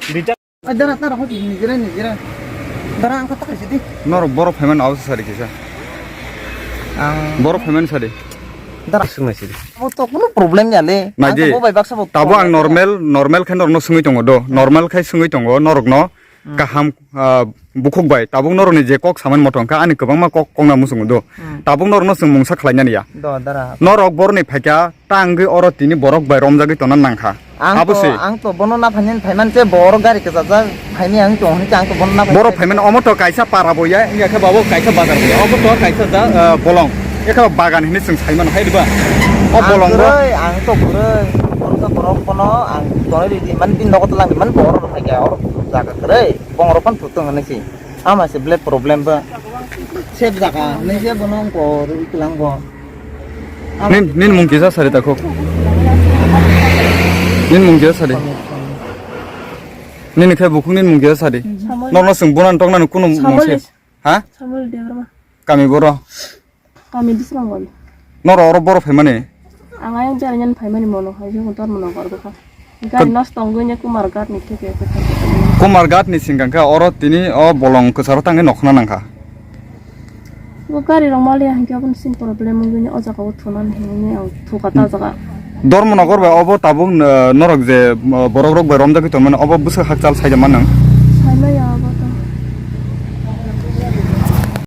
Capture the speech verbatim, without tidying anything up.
Dara, dara, hoti, nijera, nijera. Dara, ang kata kasi di. Norok borok phaimani abo sari kisa. Ang borok phaimani sari. Dara. Swngnai sidi. Abo to kuno problem ya le. Nai di. Ang to bo bai baksa bo. Tabo ang normal, normal khe norokno swngwi tongo do. Normal khe swngwi tongo norokno. Hmm. Kaham, ah, bukhuk bai. Tabuk norokni je kok samani moto hwnkha ani kwbangma kok kokna muchungo do. Hmm. Tabuk norokno chwng mungsa khlainani ya. Do, dara. Norok borni phaikha ta wngwi oro tini borok bai romjagwi tongna nangkha. Ang to, abo se. Ang to bono na phainani phaiman se borok gari kwchajak phaini ang to hwnwi ang to bono na phai. Borok phaimani omo to kaisa para bo ya, wngya khe babo kaisa bazar bo ya. Obo to kaisa ja, ah, bolong. Ekha bagan hinwi chwng saimano hai diba? O bolong bo. Ang kwrwi, ang to kwrwi. Borok to borok bono ang tonwi ridi man bin nogo tlang man borok rok hai khe oro jaga kwrwi. Bong rok phan thutong hinwi si. Ama se black problem ba. Sep jaga hinwi se bono ang ko rwi klang bo. Nin, nin mung kisa sari ta khok. Nin mung kisa sari. Nini khe bukhuk nin mung kisa sari. Samol. Norno chwng bunan toknani kunu mung se. Samol. Ha? Samol Debbarma. Kami boro. Kami Dismangol. Noro oro boro phaimani. Ang ayang jari nyan phaimani mono hai jung tor mono gor bwkha. Gari nosto wngwi nya Kumar Ghat ni khe khe. Kumar Ghat ni singkang khe oro tini o bolong kwcharo tangwi nokhna nangkha. Bo gari rok mali ya hinkhe aboni sin problem wngwi nya o jaga o thunani hinwi ang thukha ta jaga. Dharmanagar bai obo tabuk, uh, norok je, uh, borok rok bai romjagwi tongmani obo bwswk hakchal saida manang. Saimaya